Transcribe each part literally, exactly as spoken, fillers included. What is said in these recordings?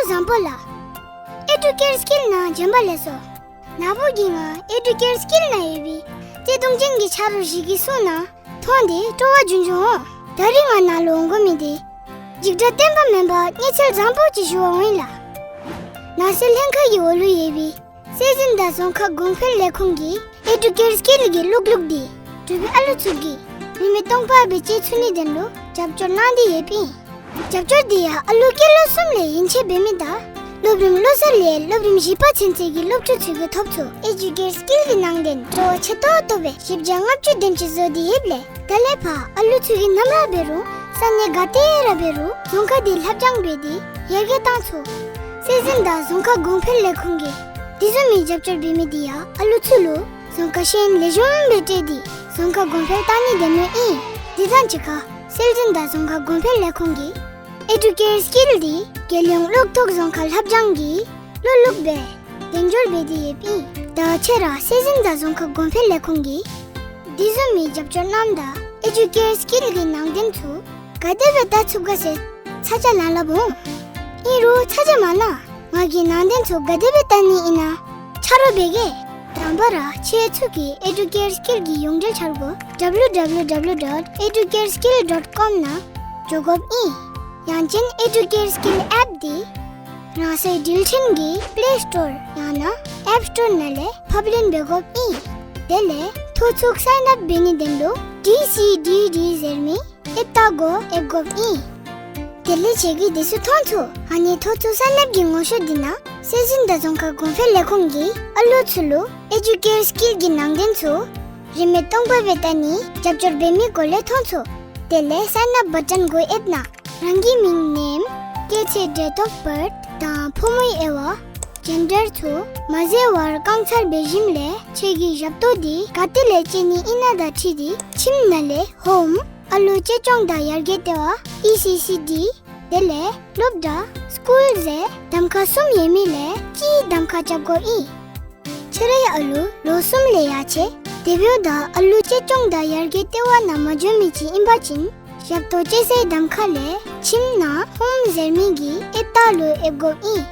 བཟང་པོ་ལགས། ཨེ་ཌུ་ཀེར་སི་ཀིལ་ནང་བྱོན་པ་ལེགས་སོ། ནཱ་བུ་གིས་ང་ཨེ་ཌུ་ཀེར་སི་ཀིལ་ནང་ཡོད་པའི་བརྩེ་གདུང་ཅན་གྱི་ཆ་རོགས་ཞིག་གི་གསུང་ནང་མཐོང་སྟེ་སྤྲོ་བ་བྱུང་བྱུང་འོང་། ད་རིས་ང་ནཱ་ལུ་འོང་དགོ་མི་འདི་འཇིགས་སྐྲག་བརྟན་པ་མེན་པར་གནས་ཚུལ་བཟང་པོ་ཅིག་ཞུ་བར་འོང་ཡི་ལགས། ནགས་ཚལ་ལྷན་ཁག་གི་འོག་ལུ་ཡོད་པའི་སྲོལ་འཛིན་དང་རྫོང་ཁ་གོང་འཕེལ་ལས་ཁུངས་ཀྱི་ཨེ་ཌུ་ཀེར་སི་ཀིལ་གྱི་ཀློག་ལུགས་འདི་འབྲུག་པའི་ཨ་ལུ་ཚུ་གིས་རིན་མེད་སྟོང་པ་སྦེ་སྤྱོད་ཚུགས་ནིའི་དོན་ལུ་རྒྱབ་སྐྱོར་གནང་སྟེ་ཡོདཔ་ཨིན། རྒྱབ་སྐྱོར་འདི་ཡང་ཨ་ལུ་སྐྱེས་ལོ་གསུམ་ལས་ཡན་ཆད་འབད་མི་དང་སློབ་རིམ་ལོ་གསར་ལས་སློབ་རིམ་བཞི་པ་ཚུན་ཚོད་ཀྱི་སློབ་ཕྲུག་ཚུ་གིས་ཐོབ་ཚུགས། ཨེ་ཌུ་ཀེར་སི་ཀིལ་གྱི་ནང་དོན་སྤྲོ་བ་ཆེ་ཏོག་ཏོ་སྦེ་བཞི་བརྒྱ་ལྔ་བཅུ་དེམ་ཅིག་བཟོ་སྟེ་ཡོདཔ་ལས་ད་ལས་ཕར་ཨ་ལུ་ཚུ་གིས་ནམ་ར་འབད་རུང་ས་གནས་ག་ཏེ་ར་འབད་རུང་རྫོང་ཁ་འདི་ལྷབ་སྦྱང་འབད་དེ་ཡར་རྒྱས་བཏང་ཚུགས། སྲོལ་འཛིན་དང་རྫོང་ཁ་གོང་འཕེལ་ལས་ཁུངས་ཀྱིས་དེ་བཟུམ་མའི་རྒྱབ་སྐྱོར་འབད་མི་འདི་ཡང་ཨ་ལུ་ཚུ་ལུ་རྫོང་ཁ་ཤེས་ཡོན་ལེགས་ཤོམ་སྦེ་སྤྲོད་དེ་རྫོང་ཁ་གོང་འཕེལ་བཏང་ནིའི་དོན་ལུ་ཨིན། དེ་དང་གཅིག་ཁར་སྲོལ་འཛིན་དང་རྫོང་ཁ་གོང་འཕེལ་ལས་ཁུངས་ཀྱིས་ཨེ་ཌུ་ཀེར་སི་ཀིལ་འདི་རྒྱལ་ཡོངས་གློག་ཐོག་རྫོང་ཁ་ལྷབ་སྦྱང་གི་ཀློག་ལུགས་སྦེ་དལ་འབྱོར་འབད་དེ་ཡོདཔ་ཨིན། ད་ཁྱེད་ར་སྲོལ་འཛིན་དང་རྫོང་ཁ་གོང་འཕེལ་ལས་ཁུངས་ཀྱིས་དེ་བཟུམ་མའི་རྒྱབ་སྐྱོར་གནངམ་ད་ཨེ་ཌུ་ཀེར་སི་ཀིལ་གྱི་ནང་དོན་ཚུ་ག་དེ་སྦེ་བལྟ་ཚུགས་ག་ཟེར་ཚ་གྱང་ལང་སླབ་འོང་། ཨིན་རུང་ཚ་གྱང་མ་ལང་། ང་གིས་ནང་དོན་ཚུ་ག་དེ་སྦེ་བལྟ་ནི་ཨིན་ན་ཆ་རོགས་འབད་གེ། དང་པ་ར་ཁྱེད་ཚུ་གིས་ཨེ་ཌུ་ཀེར་སི་ཀིལ་གྱི་ཡོངས་འབྲེལ་འཆར་སྒོ་ཌབ་ལུ་ཌབ་ལུ་ཌབ་ལུ་ཌོཊ་ཨེ་ཌུ་ཀེར་སི་ཀིལ་ཌོཊ་ཀོམ་ནང་འགྱོ་དགོཔ་ཨིན། ཡང་ཅིན་ཨེ་ཌུ་ཀེར་སི་ཀིལ་ཨེཔ་འདི་རང་སོའི་འགྲུལ་འཕྲིན་གྱི་པླེ་སི་ཊོར་ཡང་ན་ཨེཔ་སི་ཊོར་ནང་ལས་ཕབ་ལེན་འབད་དགོཔ་ཨིན། དེ་ལས་ཐོ་ཚུགས་སའིན་ཨཔ་འབད་ནིའི་དོན་ལུ་ཌི་སི་ཌི་ཌི་ཟེར་མི་ཨེཔ་ལྟ་གོ་ཨེབ་དགོཔ་ཨིན། དེ་ལས་ཁྱེད་ཀྱིས་དེ་ཚུ་མཐོང་ཚུགས། ཨ་ནི་ཐོ་ཚུགས་སའིན་ཨཔ་གི་ངོ་ཤོག་འདི་ནང་སྲོལ་འཛིན་དང་རྫོང་ཁ་གོང་འཕེལ་ལས་ཁུངས་ཀྱིས་ཨ་ལུ་ཚུ་ལུ་ཨེ་ཌུ་ཀེར་སི་ཀིལ་གྱི་ནང་དོན་ཚུ་རིན་མེད་སྟོང་པ་སྦེ་བལྟ་ནི་རྒྱབ་སྐྱོར་འབད་མི་སྐོར་ལས་མཐོང་ཚུགས། དེ་ལས་སའིན་ཨཔ་བ་ཊོན་གུ་ཨེབ་ནང་རང་གི་མིང་ནེམ་སྐྱེས་ཚེས་ཌེཊ་ཨོཕ་བརཐ་དང་ཕོ་མོའི་དབྱེ་བ་ཇེན་ཌར་ཚུ་མ་བཟོ་བར་རྐང་ཚར་འབད་ཞིནམ་ལས་ཁྱེད་ཀྱི་ཞབས་ཏོག་འདི་ག་ཏེ་ལས་སྤྱོད་ནི་ཨིན་ན་དང་འཁྲིལ་ཏེ་ཁྱིམ་ནང་ལས་ཧོམ་ཨ་ལུ་གཅེས་སྐྱོང་དང་ཡར་རྒྱས་ལྟེ་བ་ཨི་སི་སི་ཌི་དེ་ལས་སློབ་གྲྭ་སི་ཀུལ་ཟེར་གདམ་ཁ་གསུམ་ཡོད་མི་ལས་གཅིག་གདམ་ཁ་རྐྱབ་དགོཔ་ཨིན། ཁྱེད་རའི་ཨ་ལུ་ལོ་གསུམ་ལས་ཡར་ཆེ་དེ་འབདཝ་ད་ཨ་ལུ་གཅེས་སྐྱོང་དང་ཡར་རྒྱས་ལྟེ་བ་ནང་མ་འགྱོ་མི་ཅིག་ཨིན་པ་ཅིན་ཞབས་ཏོག་སྤྱོད་སའི་གདམ་ཁ་ལས་ཁྱིམ་ནང་ཧོམ་ཟེར་མི་གི་ཨེཔ་ལྟ་ལུ་ཨེབ་དགོཔ་ཨིན།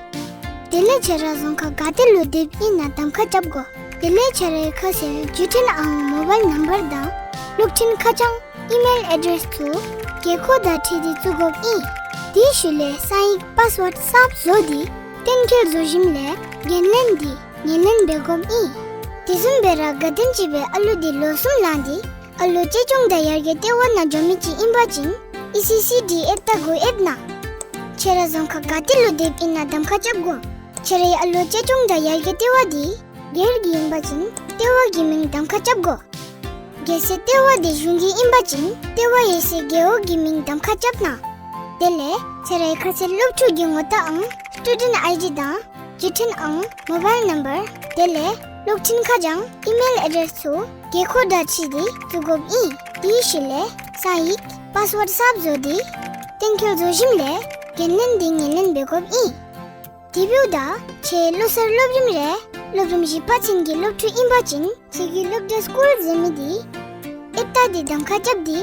དེ་ལས་ཁྱེད་ར་རྫོང་ཁ་ག་ཏེ་ལུ་སྡོདཔ་ཨིན་ན་གདམ་ཁ་རྐྱབ་དགོ། དེ་ལས་ཁྱེད་རའི་ཁ་གསལ་བརྒྱུད་འཕྲིན་ཨང་མོ་བཱའིལ་ནམ་བར་དང་གློག་འཕྲིན་ཁ་བྱང་ཨི་མེལ་ཨེ་ཌེསི་ཚུ་དགོས་མཁོ་དང་འཁྲིལ་ཏེ་བཙུགས་དགོཔ་ཨིན། དེའི་ཤུལ་ལས་གསང་ཡིག་པཱསི་ཝརཌ་གསརཔ་བཟོ་སྟེ་གཏན་འཁེལ་བཟོ་ཞིནམ་ལས་འགན་ལེན་འདི་ངོས་ལེན་འབད་དགོཔ་ཨིན། དེ་བཟུམ་སྦེ་ར་ག་དེམ་ཅིག་སྦེ་ཨ་ལུ་འདི་ལོ་གསུམ་ལང་སྟེ་ཨ་ལུ་གཅེས་སྐྱོང་དང་ཡར་རྒྱས་ལྟེ་བ་ནང་འགྱོ་མི་ཅིག་ཨིན་པ་ཅིན་ཨི་སི་སི་ཌི་ཨེཔ་ལྟ་གུ་ཨེབ་ནང་ཁྱེད་ར་རྫོང་ཁ་ག་ཏེ་ལུ་སྡོདཔ་ཨིན་ན་གདམ་ཁ་རྐྱབ་དགོ། ཁྱེད་རའི་ཨ་ལུ་གཅེས་སྐྱོང་དང་ཡར་རྒྱས་ལྟེ་བ་འདི་སྒེར་གྱི་ཨིན་པ་ཅིན་ལྟེ་བ་གི་མིང་གདམ་ཁ་རྐྱབ་དགོ། གལ་སྲིད་ལྟེ་བ་འདི་གཞུང་གི་ཨིན་པ་ཅིན་ལྟེ་བ་ཡོད་སའི་རྒེད་འོག་གི་མིང་གདམ་ཁ་རྐྱབ་གནང་། དེ་ལས་ཁྱེད་རའི་ཁ་གསལ་སློབ་ཕྲུག་གི་ངོ་རྟགས་ཨང་སི་ཊུ་ཌེནཊ་ཨའི་ཌི་དང་བརྒྱུད་འཕྲིན་ཨང་མོ་བཱའིལ་ནམ་བར་དེ་ལས་གློག་འཕྲིན་ཁ་བྱང་ཨི་མེལ་ཨེ་ཌེསི་ཚུ་དགོས་མཁོ་དང་འཁྲིལ་ཏེ་བཙུགས་དགོཔ་ཨིན། དེའི་ཤུལ་ལས་གསང་ཡིག་པཱསི་ཝརཌ་གསརཔ་བཟོ་སྟེ་གཏན་འཁེལ་བཟོ་ཞིནམ་ལས་འགན་ལེན་འདི་ངོས་ལེན་འབད་དགོཔ་ཨིན། དེ་འབདཝ་ད་ཁྱེད་ལོ་གསར་སློབ་རིམ་རེ་སློབ་རིམ་བཞི་པ་ཚུན་གྱི་སློབ་ཕྲུག་ཨིན་པ་ཅིན་ཁྱེད་ཀྱི་སློབ་གྲྭ་སི་ཀུལ་ཟེར་མི་འདི་ཨེཔ་ལྟ་འདི་གདམ་ཁ་རྐྱབ་སྟེ་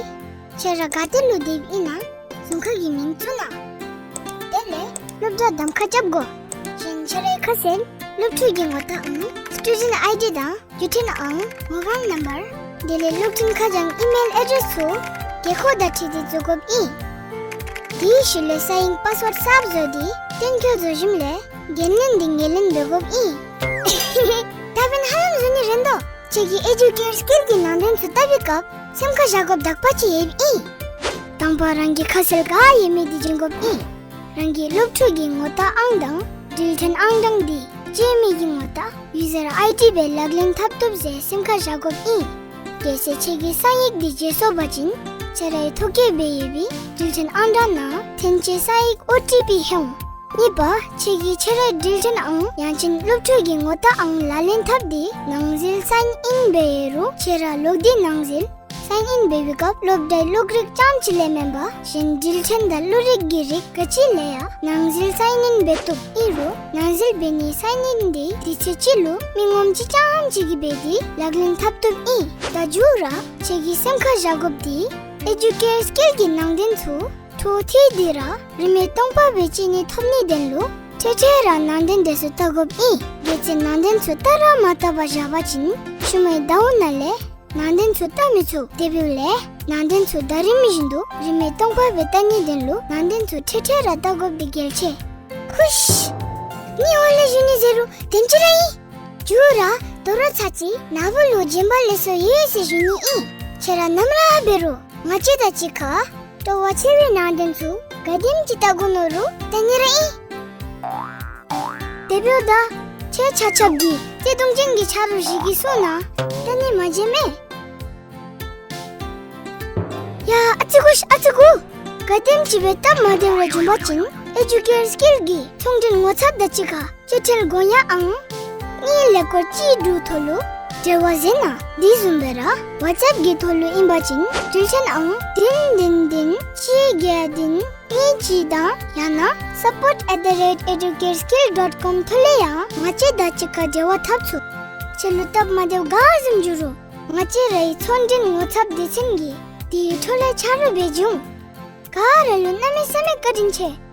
ཁྱེད་ར་ག་ཏེ་ལུ་སྡོདཔ་ཨིན་ན་རྫོང་ཁ་གི་མིང་བཙུགས་གནང་། དེ་ལས་སློབ་གྲྭ་གདམ་ཁ་རྐྱབ་དགོ། གཞན་ཁྱེད་རའི་ཁ་གསལ་སློབ་ཕྲུག་གི་ངོ་རྟགས་ཨང་སི་ཊུ་ཌེནཊ་ཨའི་ཌི་དང་བརྒྱུད་འཕྲིན་ཨང་མོ་བཱའིལ་ནམ་བར་དེ་ལས་གློག་འཕྲིན་ཁ་བྱང་ཨི་མེལ་ཨེ་ཌེསི་ཚུ་དགོས་མཁོ་དང་འཁྲིལ་ཏེ་བཙུགས་དགོཔ་ཨིན། དེའི་ཤུལ་ལས་གསང་ཡིག་པཱསི་ཝརཌ་གསརཔ་བཟོ་སྟེ་གཏན་འཁེལ་བཟོ་ཞིནམ་ལས་འགན་ལེན་འདི་ངོས་ལེན་འབད་དགོཔ་ཨིན། ད་འབདན་ཧ་ལམ་བཟོ་ནི་རན་དོ། ཁྱེད་ཀྱིས་ཨེ་ཌུ་ཀེར་སི་ཀིལ་གྱི་ནང་དོན་ཚུ་བལྟ་བའི་སྐབས་སེམས་ཁར་བཞག་དགོཔ་དག་པ་ཅིག་ཡོདཔ་ཨིན། དང་པ་རང་གི་ཁ་གསལ་ག་ཡོད་མི་འདི་བྱིན་དགོཔ་ཨིན། རང་གི་སློབ་ཕྲུག་གི་ངོ་རྟགས་ཨང་དང་འགྲུལ་འཕྲིན་ཨང་གྲངས་འདི་སྤྱོད་མི་གི་ངོ་རྟགས་ཡུ་ཟར་ཨའི་ཌི་སྦེ་ལག་ལེན་འཐབ་བཏུབ་ཟེར་སེམས་ཁར་བཞག་དགོཔ་ཨིན། གལ་སྲིད་ཁྱེད་ཀྱིས་གསང་ཡིག་འདི་བརྗེད་སོང་པ་ཅིན་ཁྱེད་རའི་ཐོ་བཀོད་འབད་ཡོད་པའི་འགྲུལ་འཕྲིན་ཨང་གྲངས་ནང་ཐོན་སྐྱེད་གསང་ཡིག་ཨོ་ཊི་པི་ལྷོད་འོང་། གཉིས་པ་ཁྱེད་ཀྱིས་ཁྱེད་རའི་འགྲུལ་འཕྲིན་ཨང་ཡང་ཅིན་སློབ་ཕྲུག་གི་ངོ་རྟགས་ཨང་ལག་ལེན་འཐབ་སྟེ་ནང་འཛུལ་སའིན་ཨིན་འབད་ཡོད་རུང་ཁྱེད་ར་ལོག་སྟེ་ནང་འཛུལ་སའིན་ཨིན་འབད་བའི་སྐབས་སློབ་གྲྭའི་གློག་རིགས་རྐྱངམ་ཅིག་ལས་མེན་པར་གཞན་འགྲུལ་འཕྲིན་དང་གློག་རིགས་ཀྱི་རིགས་ག་ཅི་ལས་ཡང་ནང་འཛུལ་སའིན་ཨིན་འབད་བཏུབ། ཨིན་རུང་ནང་འཛུལ་འབད་ནིའི་སའིན་ཨིན་འདི་དུས་ཚོད་ཅིག་ལུ་མི་ངོམ་ཅིག་རྐྱངམ་ཅིག་གིས་འབད་དེ་ལག་ལེན་འཐབ་བཏུབ་ཨིན། ད་མཇུག་ར་ཁྱེད་ཀྱིས་སེམས་ཁར་བཞག་དགོཔ་འདི་ཨེ་ཌུ་ཀེར་སི་ཀིལ་གྱི་ནང་དོན་ཚུ་ འཕྲོ་མཐུད་དེ་ར་རིན་མེད་སྟོང་པ་སྦེ་སྤྱོད་གནས་ཐོབ་ནིའི་དོན་ལུ་ཁྲིག་ཁྲི་ར་ནང་དོན་དེ་ཚུ་བལྟ་དགོཔ་ཨིན། གལ་སྲིད་ནང་དོན་ཚུ་བལྟ་ར་མ་བལྟ་བར་བཞག་པ་ཅིན་ཤུལ་མའི་ཟླཝ་ནང་ལས་ནང་དོན་ཚུ་བལྟ་མི་ཚུགས། དེ་འབདཝ་ལས་ནང་དོན་ཚུ་ཟླ་རིམ་བཞིན་དུ་རིན་མེད་སྟོང་པ་སྦེ་བལྟ་ནིའི་དོན་ལུ་ནང་དོན་ཚུ་ཁྲིག་ཁྲི་ར་བལྟ་དགོཔ་འདི་གལ་ཆེ། ཧུཤ། ངེའི་འོག་ལས་ཞུ་ནི་ཟེར་རུང་དེམ་ཅིག་ར་ཨིན། མཇུག་ར་དོ་རུང་ཚར་གཅིག་ནཱ་བུ་ལུ་བྱོན་པ་ལེགས་སོ་ཡོད་ཟེར་ཞུ་ནི་ཨིན། ཁྱེད་ར་ནམ་ར་འབད་རུང་ང་བཅས་དང་གཅིག་ཁར་སྤྲོ་བ་ཆེ་བའི་ནང་དོན་ཚུ་ག་དེམ་ཅིག་བལྟ་དགོ་མནོ་རུང་བལྟ་ནི་ར་ཨིན། དེ་འབདཝ་ད་ཁྱེད་ཆ་ཁྱབ་ཀྱིས་བརྩེ་གདུང་ཅན་གྱི་ཆ་རོགས་ཅིག་གི་གསུང་ནང་བལྟ་ནི་མ་བརྗེད་མས། ཡ་ཨ་ཙི་གུ་ཤ་ཨ་ཙི་གུ། ག་དེམ་ཅིག་སྦེ་སྟབས་མ་བདེཝ་ར་བྱུང་པ་ཅིན་ཨེ་ཌུ་ཀེར་སི་ཀིལ་གྱི་ཚོང་འབྲེལ་ངོ་ཚབ་དང་གཅིག་ཁར་བཅད་ཁྲལ་དགོངས་ཡངས་ཨང་གཉིས་ཀླད་ཀོར་གཅིག་དྲུག་ཐོག་ལུ་འབྲེལ་བ་མཛད་གནང་། དེ་བཟུམ་སྦེ་ར་ཝཊས་ཨེཔ་གི་ཐོག་ལུ་ཨིན་པ་ཅིན་འབྲེལ་ཆེན་ཨང་བདུན་བདུན་བདུན་གཅིག་བརྒྱད་བདུན་གཉིས་གཅིག་དང་ཡང་ན་support at the rate educareskill dot com ཐོག་ལས་ཡང་ང་བཅས་དང་གཅིག་ཁར་འབྲེལ་བ་འཐབ་ཚུགས། ཁྱེད་ལུ་སྟབས་མ་བདེཝ་ག་བཟུམ་འགྱོ་རུང་ང་བཅས་རའི་ཚོང་འབྲེལ་ངོ་ཚབ་སྡེ་ཚན་གྱིས་དེའི་འཕྲོ་ལས་ཆ་རོགས་འབད་འབྱུང་། ག་ར་ལུ་གནམ་མེད་ས་མེད་བཀའ་དྲིན་ཆེ།